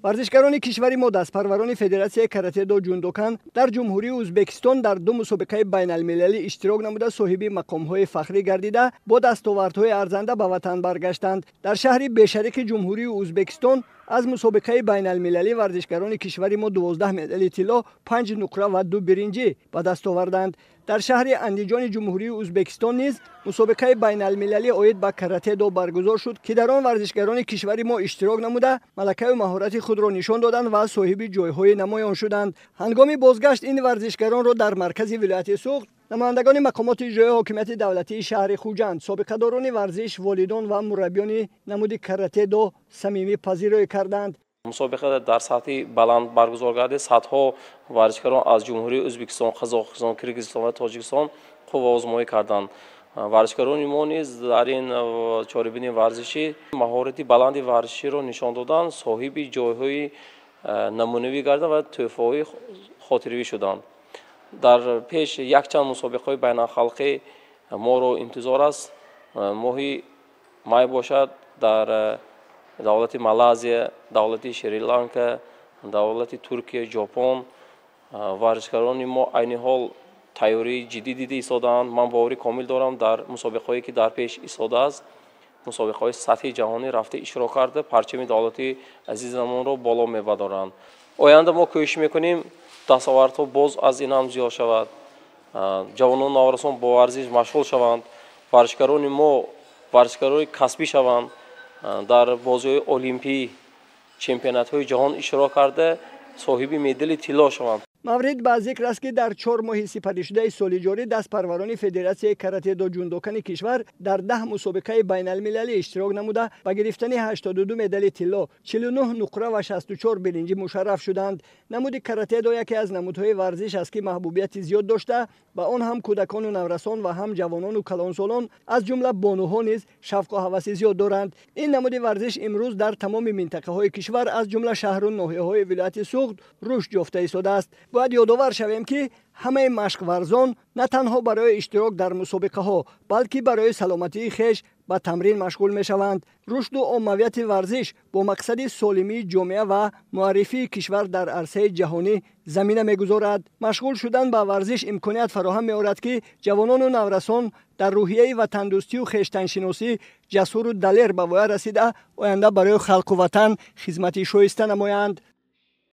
Варзишгарони кишвари мо, дастпарварони Федератсияи каратэ-до Ҷундокан, дар Ҷумҳурии Ӯзбекистон дар ду мусобиқаи байналмилалӣ иштирок намуда, соҳиби мақомҳои фахрӣ гардида, бо дастовардҳои арзанда ба ватан баргаштанд. Дар шаҳри Бешариқи Ҷумҳурии Ӯзбекистон аз мусобиқаи байналмилалӣ варзишгарони кишвари мо 12 медали тилло, 5 нуқра ва 2 биринҷӣ ба даст оварданд. Дар шаҳри Андиҷони Ҷумҳурии Ӯзбекистон низ мусобиқаи байналмилалӣ оид ба каратэ-до баргузор шуд, ки дар он варзишгарони кишвари мо иштирок намуда, малакаю маҳорати худро нишон доданд ва соҳиби ҷойҳои намоён шуданд. Ҳангоми бозгашт ин варзишгаронро дар маркази вилояти Суғд намояндагони мақомоти иҷроии ҳокимияти давлатии шаҳри Хуҷанд, собиқадорони варзиш, волидон ва мураббиёни намуди каратэ-до самимӣ пазироӣ карданд. Мусобиқа дар сатҳи баланд баргузор гардид. Садҳо варзишгарон аз Ҷумҳурии Ӯзбекистон, Қазоқистон, Киргизистон ва Тоҷикистон қувваозмоӣ карданд. Варзишгарони мо низ дар ин чорабинии варзишӣ маҳорати баланди варзиширо нишон доданд, соҳиби ҷойҳои намунавӣ гарданд ва тӯҳфаҳои хотиравӣ шуданд. Дар пеш якчанд мусобиқаҳои байналхалқӣ моро интизор аст. Моҳи май бошад, дар давлати Малайзия, давлати Шри-Ланка, давлати Туркия, Ҷопон варзишгарони мо айни ҳол тайёрии ҷиддӣ дида истодаанд. Ман боварӣ комил дорам, дар мусобиқаҳое ки дар пеш истодааст, мусобиқаҳои сатҳи ҷаҳонӣ рафта иштирок карда, парчами давлати азизамонро боло мебардоранд. Оянда мо кӯшиш мекунем, дастовардҳо боз аз ин ҳам зиёд шавад, ҷавонону наврасон бо варзиш машғул шаванд, варзишгарони мо варзишгарони касбӣ шаванд, дар бозиҳои олимпӣ, чемпионатҳои ҷаҳон иштирок карда, соҳиби медали тилло шаванд. Маврид ба зикр аст, ки дар 4 моҳи сипаришудаи соли ҷорӣ дастпарварони Федератсияи каратэ-до Ҷундокани кишвар дар 10 мусобиқаи байналмилалӣ иштирок намуда, ба гирифтани 82 медали тилло, 49 нуқра ва 64 биринҷӣ мушарраф шуданд. Намуди каратэ-до яке аз намудҳои варзиш аст, ки маҳбубияти зиёд дошта, ба он ҳам кӯдакону наврасон ва ҳам ҷавонону калонсолон, аз ҷумла бонуҳо низ шавқу ҳаваси зиёд доранд. Ин намуди варзиш имрӯз дар тамоми минтақаҳои кишвар, аз ҷумла шаҳру ноҳияҳои вилояти Суғд, рушд ёфта истодааст. Бояд ёдовар шавем, ки ҳамаи машқварзон на танҳо барои иштирок дар мусобиқаҳо, балки барои саломатии хеш ба тамрин машғул мешаванд. Рушду оммавияти варзиш бо мақсади солимии ҷомеа ва муаррифии кишвар дар арсаи ҷаҳонӣ замина мегузорад. Машғул шудан ба варзиш имконият фароҳам меорад, ки ҷавонону наврасон дар рӯҳияи ватандӯстию хештаншиносӣ ҷасуру далер ба воя расида, оянда барои халқу ватан хизмати шоиста намоянд.